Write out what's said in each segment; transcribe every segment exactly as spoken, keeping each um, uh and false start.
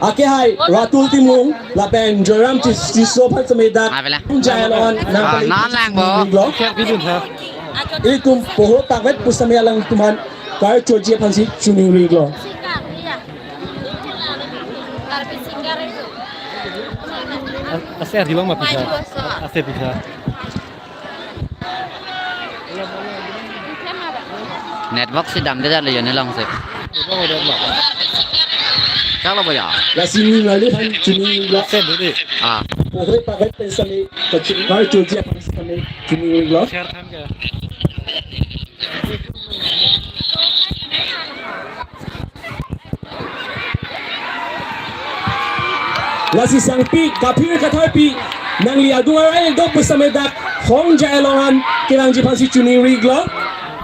Akehai Ratul Timung lapen Joyram Tis-, Tisso aphan sitame dak Avela. Hong Jai along an nang Ah, pale non lang bo. Ilitum poho pakvet pu sitame alangtum aphan karchoji aphansi choningri-iklo. Ase arjulong ma pisa. Ase pisa. Network si damde jalo ya ne long si. Chalo bhaiya. Lasi nimarli aphan choningri-iklo. Sen dulu. Ah. Poho pakvet pen sitame, kaching karchoji aphan sitame choningri-iklo. Share tham kya? Lasi Sangpi Kapir Katharpi, nangli adung arai do pu sitame dak Hong Jai along an kelangji aphansi choningri-iklo.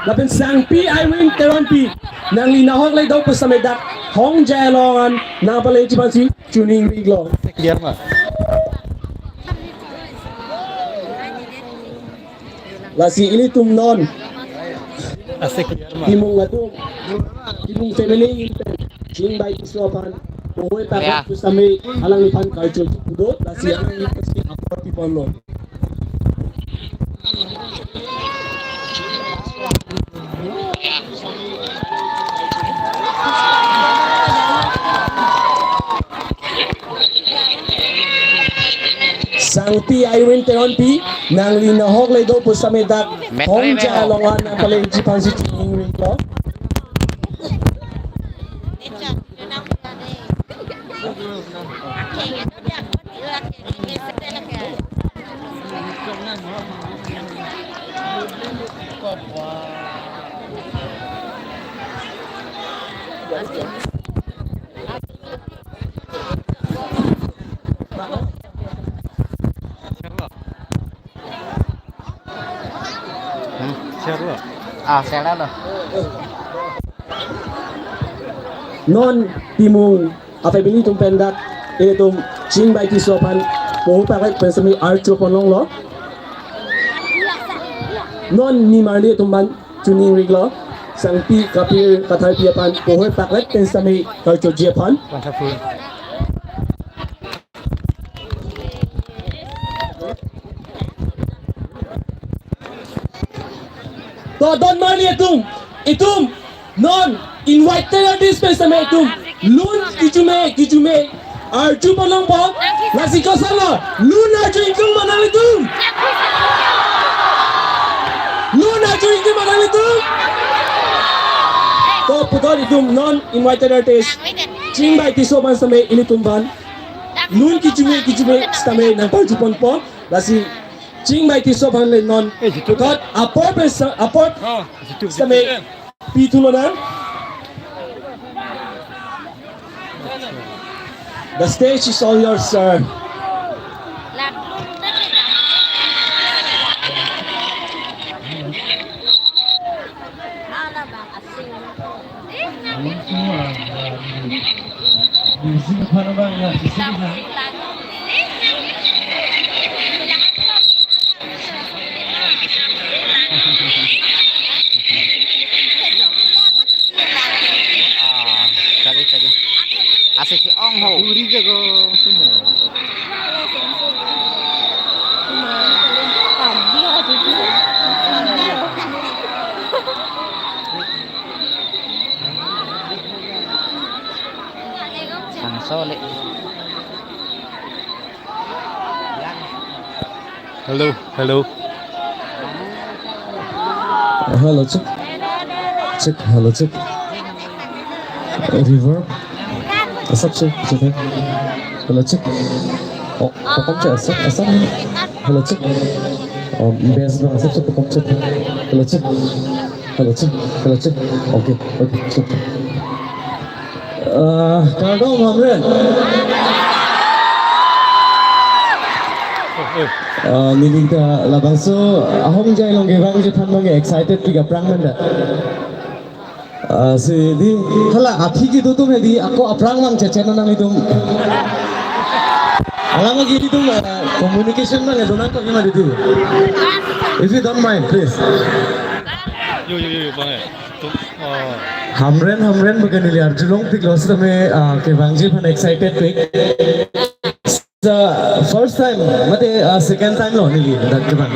Lapen Sangpi Irene Teronpi, nangli nahok le do pu sitame dak Hong Jai along an nang paleji aphansi choningri-iklo. Clear ma? Lasi ilitum non Ase clear ma? Timung atum, Timung family in pen Chingbai Tisso aphan poho pakvet Ya. pu sitame alangliphan karchoji pu do, lasi alangli aphansi apor piponlo. Sangpi Irene Teronpi, nangli nahok le do pu sitame dak Hong Jai along an nang paleji aphansi choningri-iklo. Hmm. Share lo. Ah, share lo. Non Timung a family atum pen dak ilitum Chingbai Tisso aphan poho pakvet pen sitame archo ponlonglo. Non nimarli atum aphan choningri-iklo, Sangpi Kapir Katharpi aphan poho pakvet pen sitame karchoji aphan. Wonderful. To don marli atum, itum non invited artist pen sitame itum lun kijume kijume arju ponlongpo. Lasi kosonlo, lun arju ingtung ma nanglitum? Lun arju ingtung ma nanglitum? To puthot itum non invited artist Chingbai Tisso aphan sitame ilitum aphan lun kijume kijume sitame nang parju ponpo. Lasi Chingbai Tisso aphan le non puthot apor pen sa-, apor sitame pithu lonang. The stage is all yours, sir. Ah, tadi, tadi. Asik si ong ho. Uri jago semua. Sangsole. Hello, hello. Hello, check. Check, hello, check. Reverb. Asap check, check. Hello, check. Oh, kokom check, asap, asap. Hello, check. Oh, bass bang, asap check, kokom check. Hello, check. Hello, check. Hello, check. Okay, okay, check. Ah, kardom, Hamren. Ah, neli ta labangso ahongjai along kevangji aphan abang excited pik aphrang manda. Ah, si di, hala athi kedo atum hedi, ako aphrang abang cheche nanglitum. Alang agi itum, ah, communication abang donangkok ima di. If you don't mind, please. Yo, yo, yo, yo, bang, eh. Tum, oh. Hamren, hamren, bagi neli arjulongpiklo sitame, ah, kevangji aphan excited pik. Sa first time, mate, ah, second time lo neli dak kevang.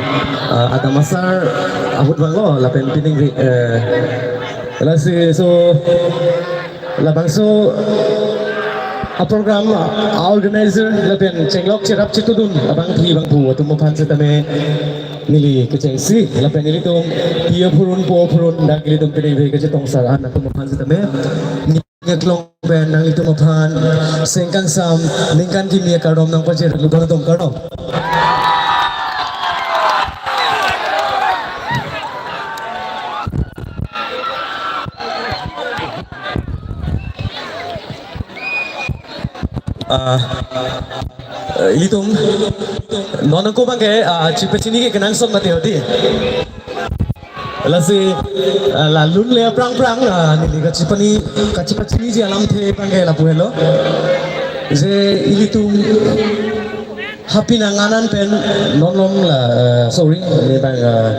Ah, Adam Asar ahut vanglo lapen pining, eh, lasi, so, labangso a-program a-organizer lapen chenglok cherap chetudun abangpi abangpo atum aphan sitame neli kechengsi lapen nelitum pi aphurun po aphurun dak nelitum pining kachetongsar an atum aphan sitame neli nangkeklong pen nanglitum aphan sengkangsam ningkan kimi akardom nangpajir lubang atum kardom. Ah, eh, ilitum non ako abangke, ah, chipachini ke kenangsot mati hodi. Lasi, ah, la lun le aphrang aphrang, ah, neli kachipani, kachipachiniji alamthe abangke lapu helo. Je ilitum happy nang anan pen non lom la, eh, sorry, ne bang, eh,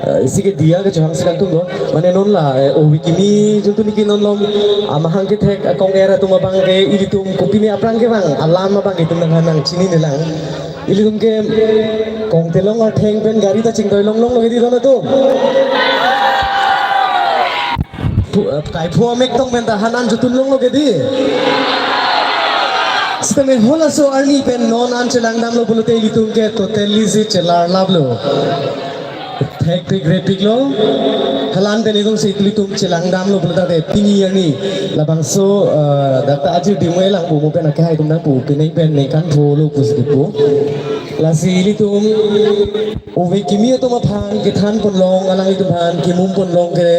eh, isi ke diya ke chehang si kangtung lo. Mane non la, eh, ove kimi juntu niki non lom amahang kethek akong era atum abangke ilitum kopine aphrang kevang alam abang itum nang nangchinine lang. Ilitum ke Kongtelong atheng pen gari ta chingtoi longlong lo hedi don atum. Pu-, eh, kaipho amek tong pen ta han an jutun longlo ke di. Sitame halaso arni pen non an chelangdamlo pulote ilitum ke totally si chelarlaplo. Thekpik repiklo. Halan pen itum si ilitum chelangdamlo pulote pini arni labangso, eh, dak ta ajir dimoi lang bu mo pen akehai atum nangpu pining pen ningkan pholo pusi kipu. Lasi ilitum ove kimi atum aphan kethan ponlong, alanglitum aphan kimum ponlong ke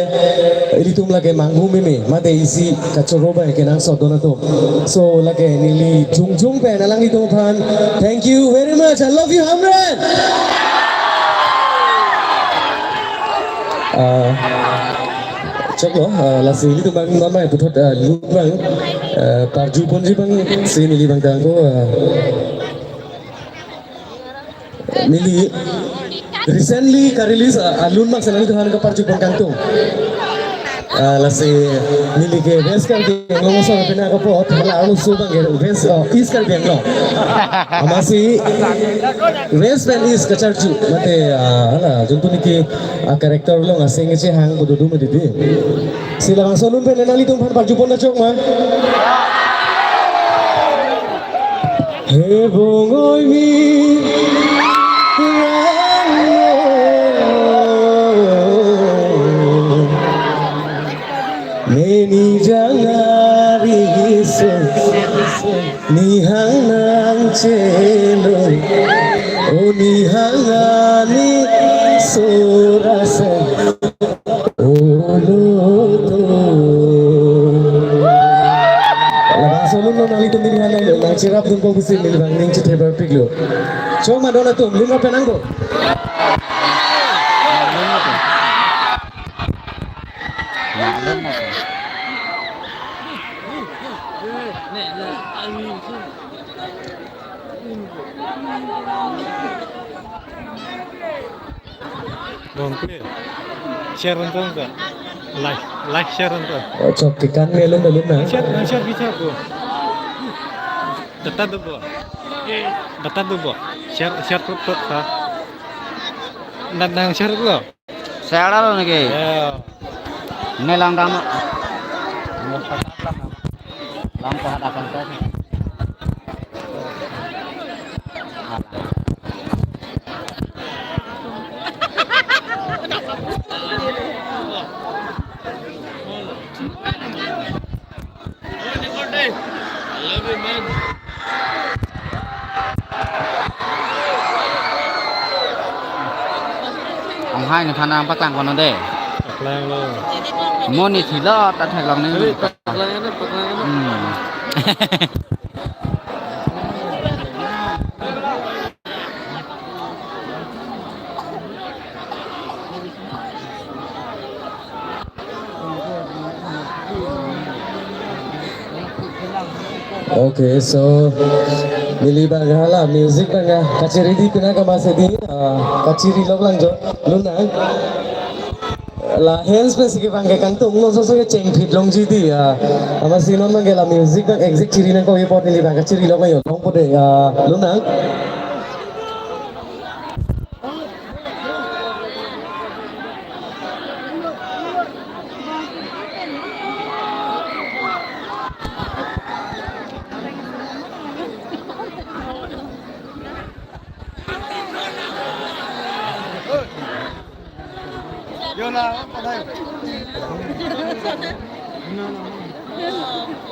ilitum lake manghu meme, mate isi kachoro bai kenangsot don atum. So lake neli jongjong pen alanglitum aphan, thank you very much. I love you, Hamren. Ah, choklo, ah, lasi ilitum abang namai puthot, ah, lun abang, ah, parju ponji abang si neli abang tangko, ah, neli recently ka-release, ah, alun abang si nanglitum aphan kaparju pon kangtung. Ah, lasi neli ke West Karbi Anglong aso pina kapot, hala arloso abangke West, ah, East Karbi Anglong. Amatsi West pen East kacharju, mate, ah, hala juntu niki a-character along aseng chehang bododu mati di. Si labangso alun pen nanglitum aphan parju pon nachok ma. He bongoi mi rang lo, meni jangari se, nihang nangchelo, o nihang ani sora se. Olo to. Labangso alun lo nanglitum neli aphan nangcherap dunpo pusi neli abang ning chithebar piklo. Chok ma don atum, lun ra penang ko. Bang, please. Share untung ka? Like, like, share untung. Oh, chok kekan me alun alun na. Share, share bisa ko. Data tu bo. Data tu bo. Share, share tu tu ha. Nang, nang share ko. Share lo niki. Ya. Ne langdam. Lang ko hadakan ko. Anghai ne phanang paklang kono de. Paklang lo. Mo ni thilo ta theklong ni. Paklang na, paklang na. Hmm. Okay, so neli abang hala music abang kachiri di pina kama sedi, ah, kachiri lok lang jo, lun nang. La hands pensi kevang ke kangtung, non soso ke chengphit longji di, ah, amatsi non abang ke la music abang exact chiri nangkok apot neli abang ke chiri longlo yo, longpo de, ah, lunang.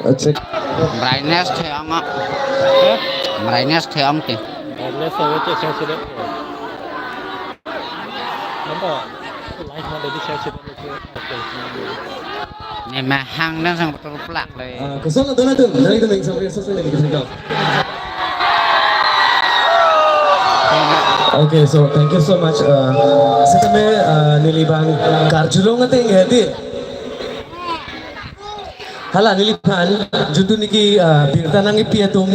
Acha. Brightness the-ong a. Brightness the-ong te. Brightness awe che share si de. Nonta live ma de share si de. Ne mahang dan sang betul plak le. Ah, kosonlo, dona tum, dona tum yang sampai selesai lagi kita. Okay, so thank you so much. Uh, setame, uh, neli abang karjulong ateng hedi. Hala neliphan, jutun niki, uh, birta nangkepi atum,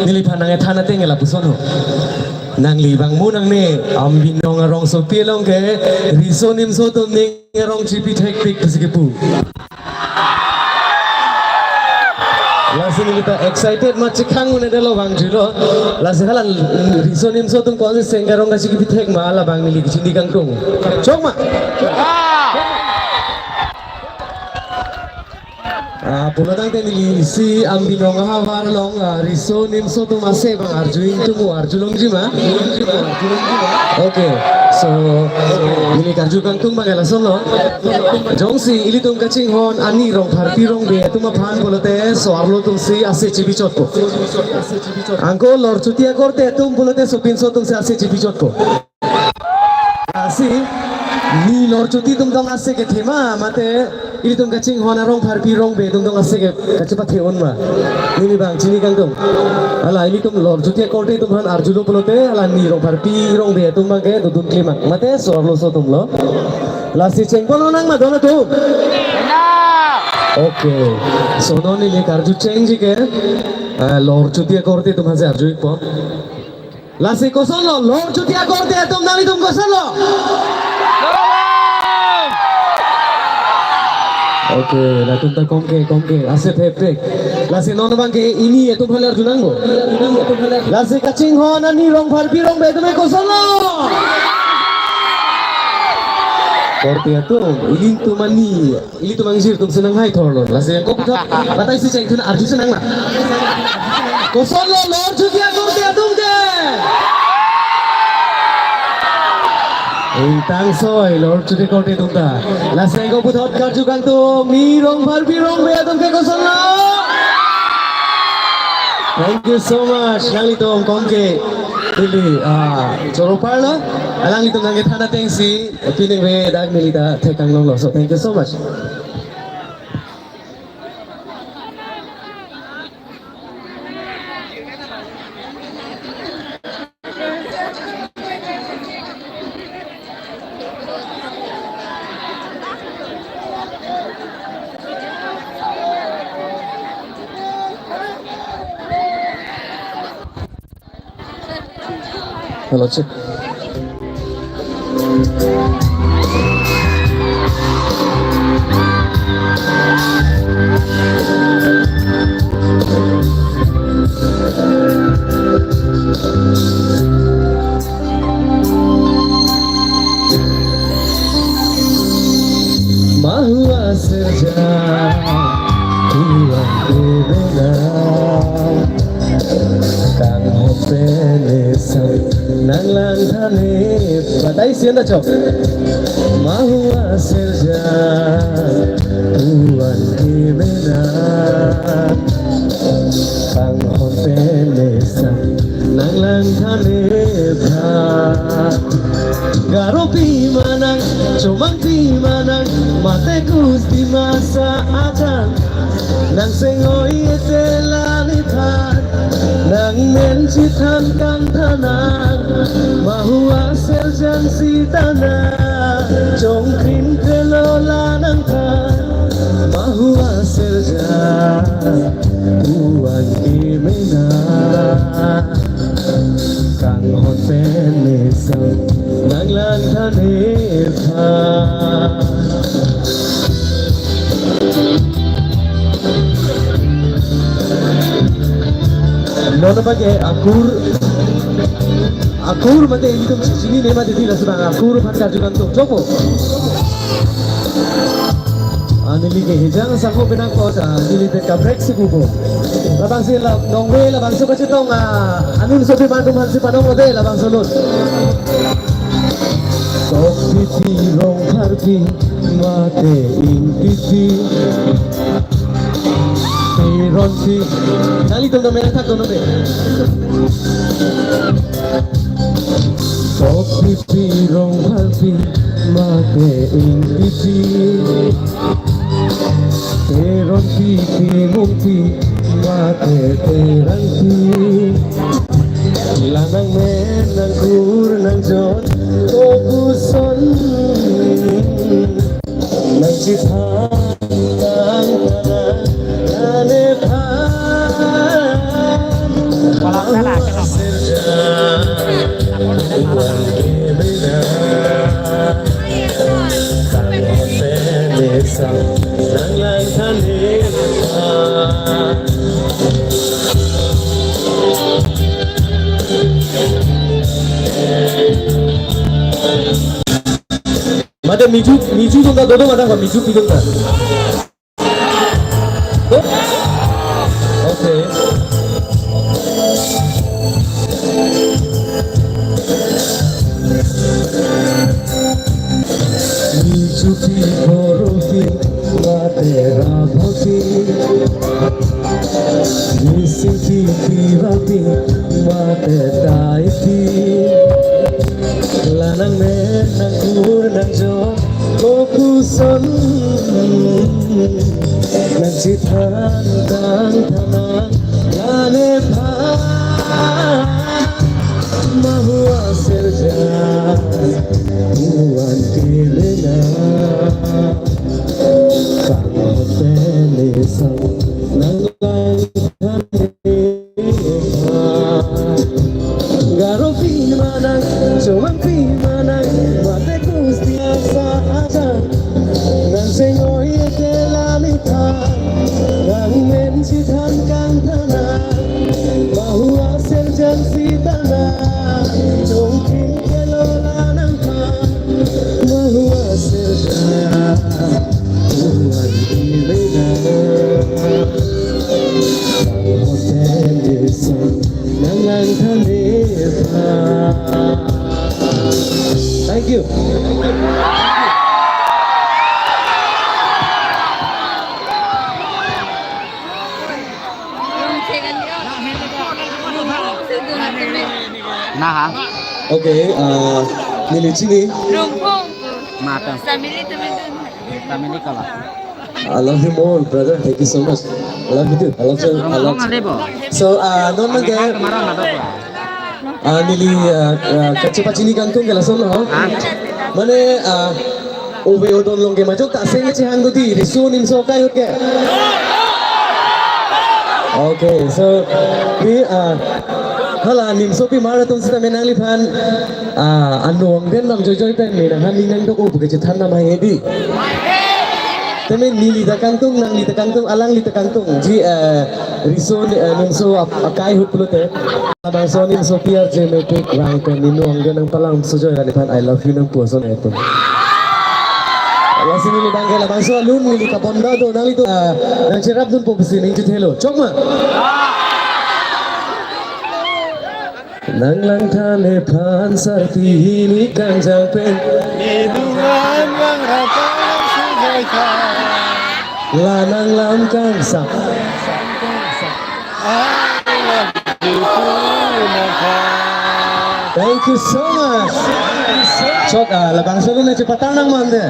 neliphan nangkethan ateng lapuson ho. Nangli abang mo nangne, Ambinong arongsopi along ke, riso nimso atum ning arong chipithekpik pusi kepu. Lasi neli ta excited ma chekhang un-edetlo abang julo. Lasi hala riso nimso atum konsi sengkarong kachipithek ma labang neli kachini kangtung. Chok ma? Ah, pulo tangte neli isi Ambinong ahavar along, ah, riso nimso atum ase abang arju ingtung, arjulongji ma? Okay, so neli karju kangtung abang ke lasonlo. Jongsi ilitum kachinghon ani Rongpharpi Rongbe atum aphan pulote so-arlo atumsi ase chibichotpo. Anke Lorchuti akorte atum pulote sopinso atumsi ase chibichotpo. Lasi, ni Lorchuti atum tong ase kethe ma, mate ilitum kachinghon a Rongpharpi Rongbe atum tong ase ke kachepathe un ma. Neli abang chini kangtung. Hala ilitum Lorchuti akorte atum aphan arjulo pulote, hala ni Rongpharpi Rongbe atum abang ke dodun klemang. Mate so-arlo so atumlo. Lasi chengpon lonang ma dona atum. Okay. So non neli karju chengji ke, eh, Lorchuti akorte atum aphansi arju-ikpo. Lasi kosonlo, Lorchuti akorte atum nanglitum kosonlo? Okay, latum ta komke, komke, ase thepek. Lasi non abang ke ini atum aphan arjunangpo. Lasi kachinghon ani Rongpharpi Rongbe atum ke kosonlo? Korte atum, ilitum ani. Ilitum angjir atumsi nanghai thorlo. Lasi angko puthot batai si chengthu arjusi nang ma. Kosonlo Lorchuti akorte atum ke? Ingtang soi Lorchuti akorte atum ta. Lasi angko puthot karju kangtung ni Rongpharpi Rongbe atum ke kosonlo? Thank you so much. Nanglitum komke neli, ah, choro parlo. Alanglitum nangkethan atengsi pining ve dak neli ta thekang longlo. So thank you so much. Hello, check. Mahu aserja, tuan kebena, kanghon pen esam nanglang than-e. Batai si anda chok. Mahu aserja, tuan kebena, kanghon pen esam nanglang than-e pha. Garopi manang, Chomangpi manang, mate Kush Dimasa ajan. Nang seng-oi-e te la neliphan, nang men chethan kangthan nang, mahu aserjan sita nang, chongkrin pelo la nangphan, mahu aserjan, tuan kemena. Kanghon pen esam nanglang than-e pha. Bage akur, akur mate ilitum chinine mate di, laso abang akur aphan karju kangtung, chokpo. Ah, neli ke Hejang Sangho penang apot, ah, neli pen kaprek si kupo. Labangsi la nongve, labangso kachetong, ah, anun sopi mandum aphansi panong ode labangso alun. Tokpipi, rongpharpi, mate ingpipi, teronpi. Nanglitum do merang thak dono de. Tokpipi, rongpharpi, mate ingpipi, teronpi, timungpi, mate terangpi. La nangmen nangkur nangjot kopuson, nangchethan tangtha nang, la nephan Maha Sirjak, Tuhan Kemena. Tangte mesang nang langthan nephan. Mate music, music atum ta dodo, mate music atum ta. Oke. Nijupi, Boropi, mate Rabhopi, Nisingpi, Tivapi, mate Taipi. La nangmen nangkur nangjot kopuson, nangchethan tangtha nang, la nephan Maha Sirjak, Tuhan Kemena. Panghoten esang nang langthan nephan. Garopi manang, Chomangpi manang, mate Kusti asa aja, nang sengoi ke la nephan, nangmen chethan kangtha nang, Maha Sirjak sita nang, chongking ke lo la nangphan, Maha Sirjak, Tuhan Kemena. Panghoten esang nang langthan nephan. Thank you. Nah, ha? Okay, uh, neli chini. Rongphong. Mata. Family temen. Family kala. I love you more, brother. Thank you so much. I love you too. I love you. I love you. So, uh, non mangke, uh, neli, uh, uh, kachepachini kangtung ke lason, no? Ha? Mane, uh, ove odon along ke majok ta seng chehang do di, riso nimso akai ahut ke. Okay, so, di, uh, hala nimsopimar atum sita me nangliphan, ah, anong den nang joijoi pen me nanghan ning nangdok-o pu kachethan nang ma hedi. Tame neli ta kangtung, nangli ta kangtung, alangli ta kangtung. Ji, eh, riso, eh, nimso ap-, akai ahut pulote. Labangso nimsopi arje mepik vang pen neli anong den nangpalang sojoi ra nephan I love you nangpu ason etum. Lasi neli abangke labangso alun neli kabonda do nanglitum, ah, nangcherapdunpo pusi ning chethelo. Chokma. Nang langthan nephan sarpi hini kangjang pen. Neduhan vang rata sujai tha. La nanglam kangsak. Thank you so much. Chok, ah, labangso alun nangchepatang nang mande.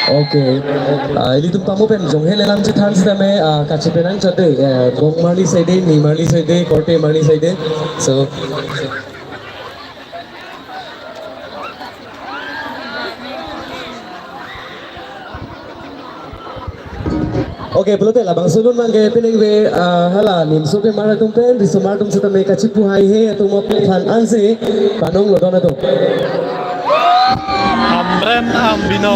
Okay. Ah, ilitum pamu pen jonghe lelam chethan sitame, ah, kachepenang chot de, eh, Bongmarli side, Nimarli side, Korte Marli side. So, okay, pulote labangso alun mangke penang ave, ah, hala nimsopimar atum pen risomar atum sitame kachipu haihe atum aphan ansi panong lodon atum. Amren Ambino.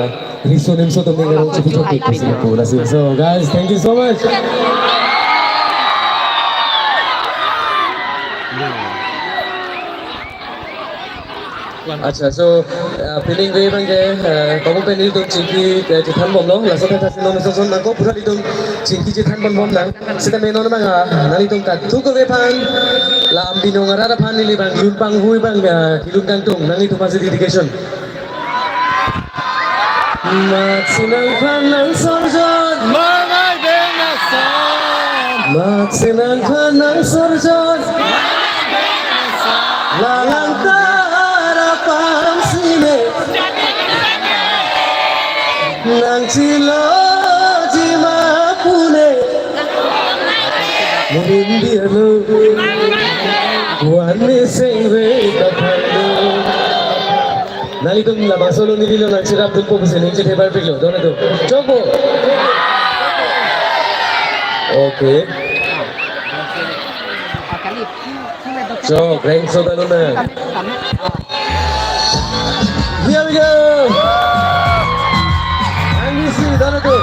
uh, riso nimso atum ning arong chipi chokpik pusi pu lasi. So guys, thank you so much. Acha, so, uh, pining ve abang ke, uh, kamu pen nelitum chingki, uh, chethan bomlo, laso tha tha si non so son nangko pura nelitum chingki chethan bom bom nang. Seta me non abang, uh, nanglitum kadokave aphan, la binong arat aphan neli abang lun panghui abang, uh, kelun kangtung, nanglitum aphansi dedication. Mat si nangphan nangsorjon. Mangai ben ason. Mat si nangphan nangsorjon. Lalang tara pam sine. Nangchelo jima pune. Murin dia lo. Wan ni sengre kapando. Nanglitum labangso along neli lo nangcherap dunpo pusi ning chethebar piklo, don atum. Chokpo. Okay. Chok, reng so dalo na. Here we go. Angisi, don atum.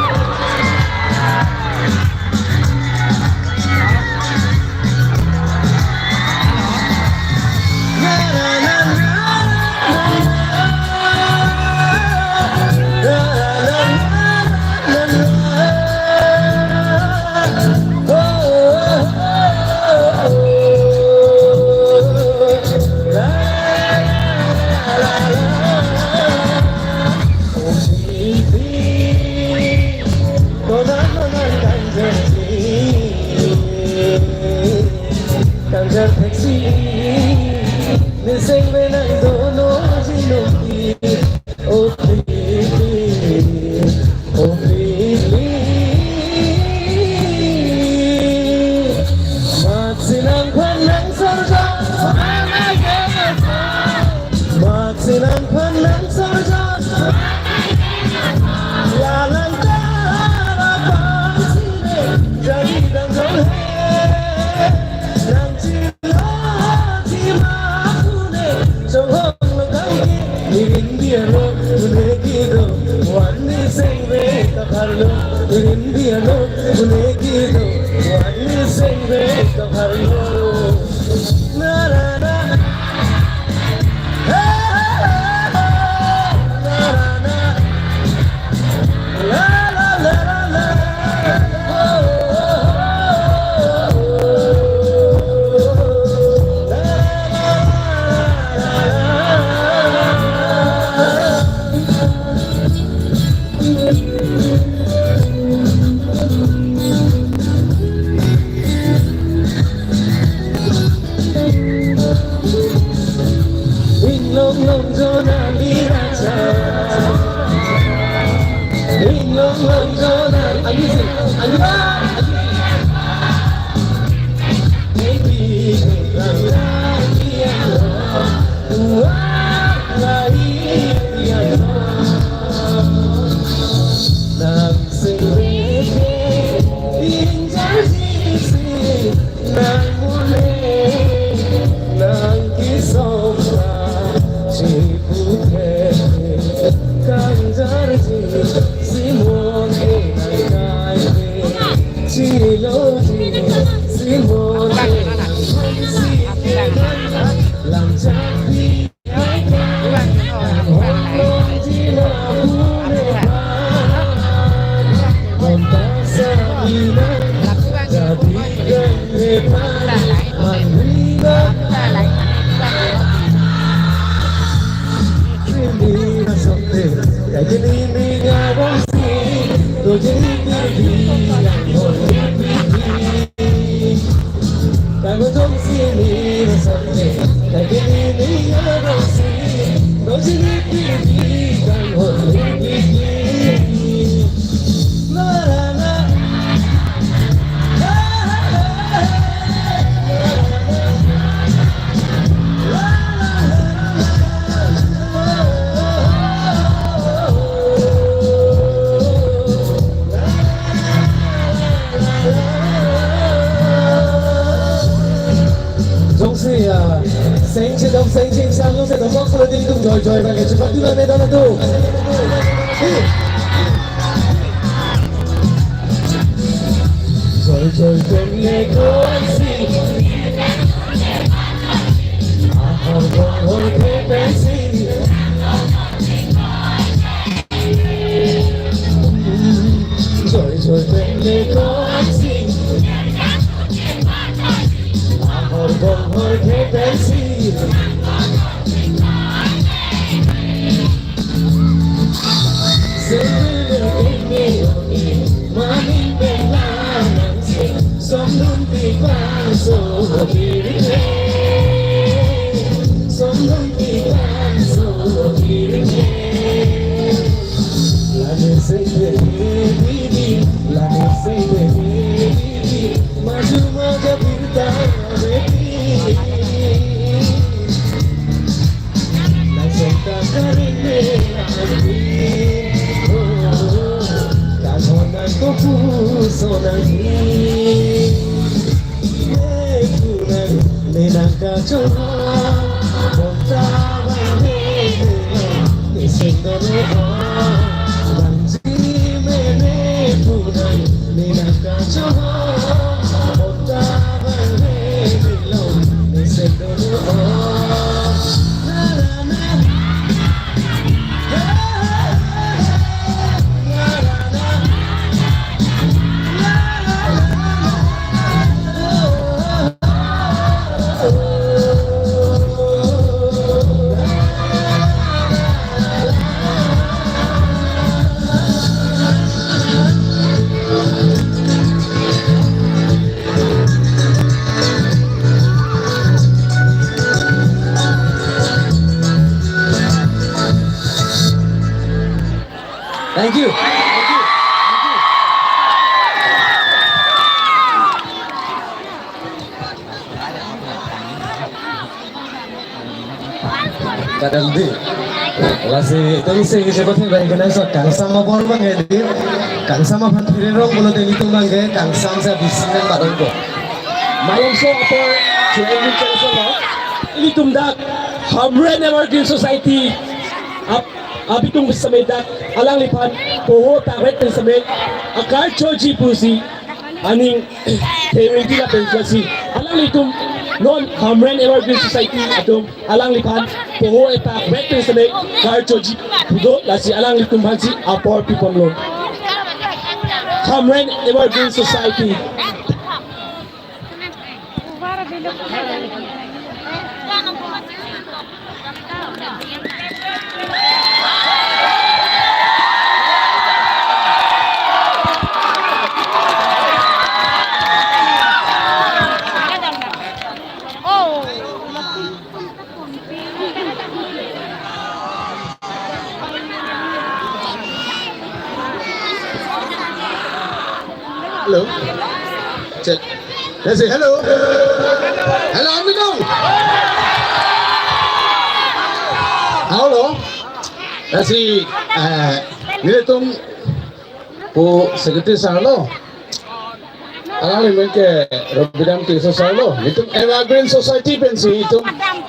Inglong long jona liracha. Inglong long jona. Angisi, angisi. Jongsi, ah, seng chedok, seng chingsam, jongsi dokok solo, nelitum joi joi bang kechepatu nang ne don atum. Joi joi pen le konsi. Ahor bong hor ke pensi. Joi joi pen le konsi. Ahor bong hor ke pensi. Thank you. Thank you. Thank you. Kadam di. Lasi itum si isi pati bang kena so kangsam apor bang ya di. Kangsam aphan phiri rong pulote itum bang ke kangsam si abis kan barang ko. Malomso apor J N V Council lo. Ilitum dak Hamren Evergreen Society ap abitung sitame dak alangliphan poho ta vet sitame akarchoji pusi aning thewing tila pensi alanglitum non Hamren Evergreen Society atum alangliphan poho ta vet sitame karchoji pu do, lasi alanglitum aphansi apor pipon lo. Hamren Evergreen Society. Hello. Check. Let's see. Hello. Hello, Amidong. Hello. Let's see. Eh, nelitum pu secretary sir lo. Alangli men ke Robidam Tisso sir lo. Itum Evergreen Society pensi itum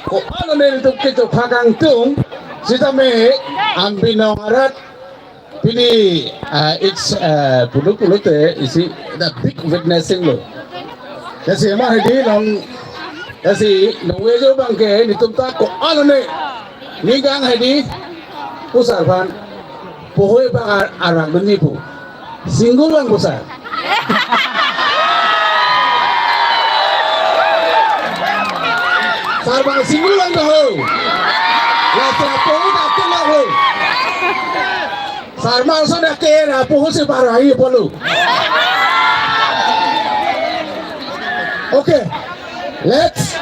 ko-an nelitum kechokpha kangtung sitame Amidong arat pini, ah, it's, ah, pulo pulote isi the big witnessing lo. Lasi ema hedi long, lasi nungve jo bang ke nelitum ta ko-an ne ning kang hedi pu sar aphan poho bang ar-, arang dun ni pu. Single lang ko sar. Sar bang single lang ko ho. La sar poho dak ke lang ho. Sar bang so dak ke na poho si barai polo. Okay. Let's.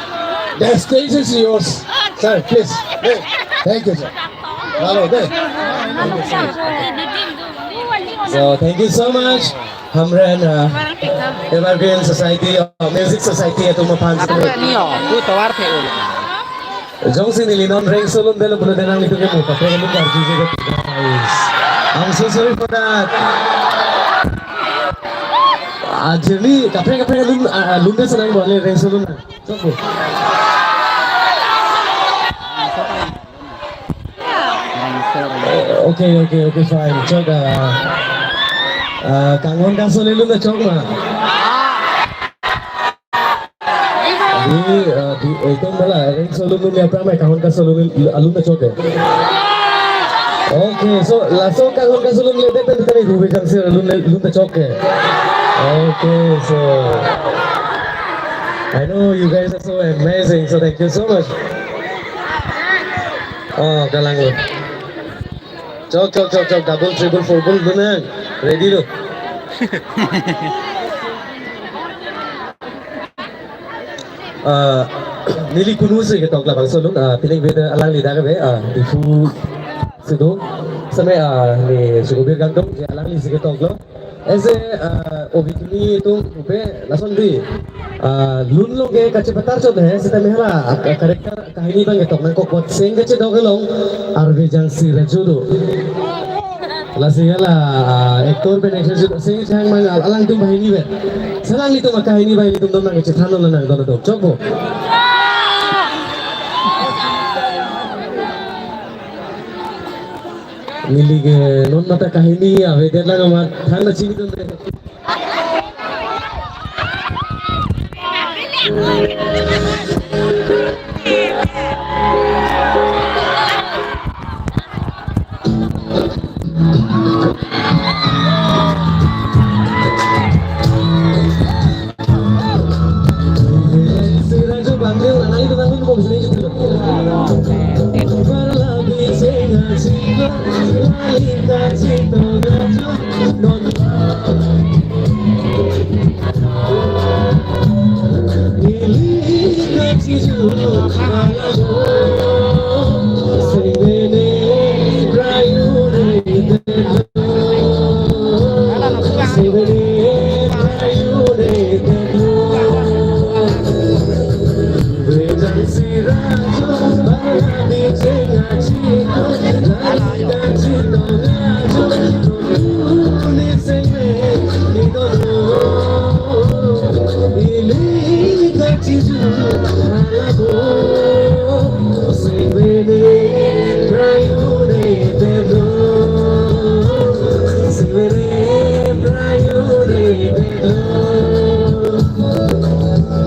The stage is yours. Sir, please. Hey, thank you, sir. Hello, there. Thank you, sir. So, thank you so much, Hamren, uh, Evergreen Society, uh, Music Society atum aphan. Jongsi neli non rengso lun delo pulo denang itu ke muka, kaprek lun karju juga, guys. I'm so sorry for that. Ajeni kaprek kaprek lun, uh, lun de senang boleh rengso lun. Chok. Okay, okay, okay, fine. Chok, ah, ah, kanghon kaso lelun ta chok ma. Di, ah, di, eh, itum bala, rengso lun ya pramai kanghon kaso lelun, alun ta chok ya. Okay, so laso kanghon kaso lelun lebe pen tadi rubi kangsir lelun, lelun ta chok ya. Okay, so I know you guys are so amazing, so thank you so much. Oh, kalang lo. Chok, chok, chok, chok, double, triple, four ball, dun nang. Ready lo. Ah, neli kunu si ketok labangso alun, ah, pining beda alangli dak ave, ah, Diphu si do. Same, ah, ne Sugobir Gangdong, je alangli si ketok lo. Ese, ah, obi tumi atum upe lason di, ah, lun along ke kachepatar chot he, seta mehara, ah, character kahini abang ketok nangkok kot seng kachedok along, arve jangsi rajo do. Lasi hala, ah, actor pen actress sing chang mang al-, alangtum banghini pen. Salanglitum akahini banghini atum dam nang chethan lo nang don dok chokpo. Neli ke non mata kahini avedet lang amat than na chini don de.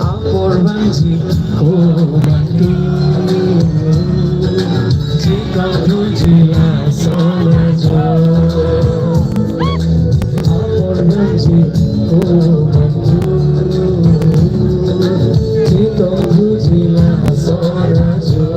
Apor vangji komantu, chikang thuji lason ajo. Apor vangji komantu, chikang thuji lason ajo.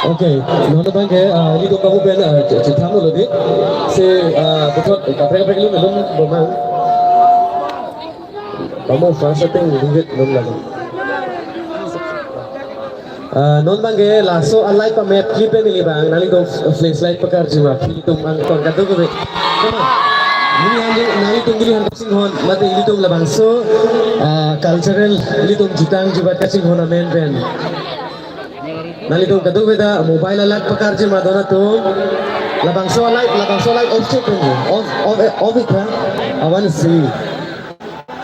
Okay, non abang ke, ah, ilitum kamu pen, ah, ch-, chethang lo di. Si, ah, puthot, kaprek kaprek lo belum bomang. Kamu first setting dikit belum lagi. Ah, non abang ke laso a-light pamethi pen ili abang, nanglitum f-, flashlight pakarji ma, ilitum abang tong kado kebe. Come on. Neli han, nanglitum neli han kachinghon, mate ilitum labangso, ah, cultural, ilitum jutang jubat kachinghon amen pen. Nanglitum kadokave ta mobile a-light pakarji ma don atum. Labangso a-light, labangso a-light off check dun. Off, off, off it, ha? I want to see.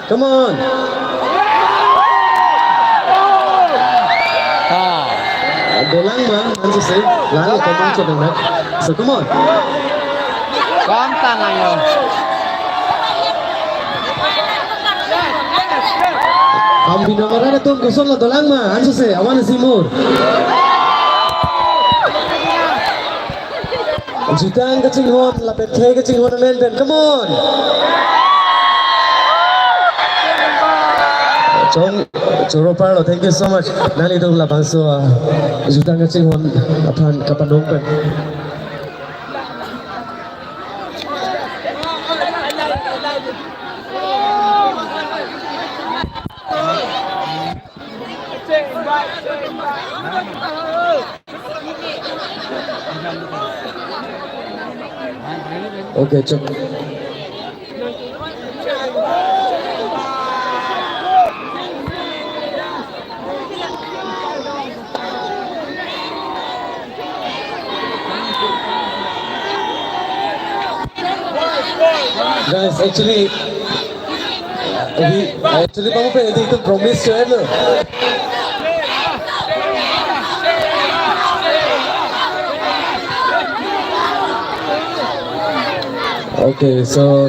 Come on. Ah. Dolang ma, ansi si. Lang, dolang. Come on, check dun, ha? So, come on. Kom ta lang yo. Ambina maran atum kosonlo, dolang ma, ansi si, I want to see more. Jutang kachinghon, lapen khei kachinghon amen pen, come on. Chong, choro parlo, thank you so much. Nanglitum labangso, ah, jutang kachinghon aphan kapanong pen. Okay, check. Guys, actually, he, actually, Babu Pen, I think to promise to ever. Okay, so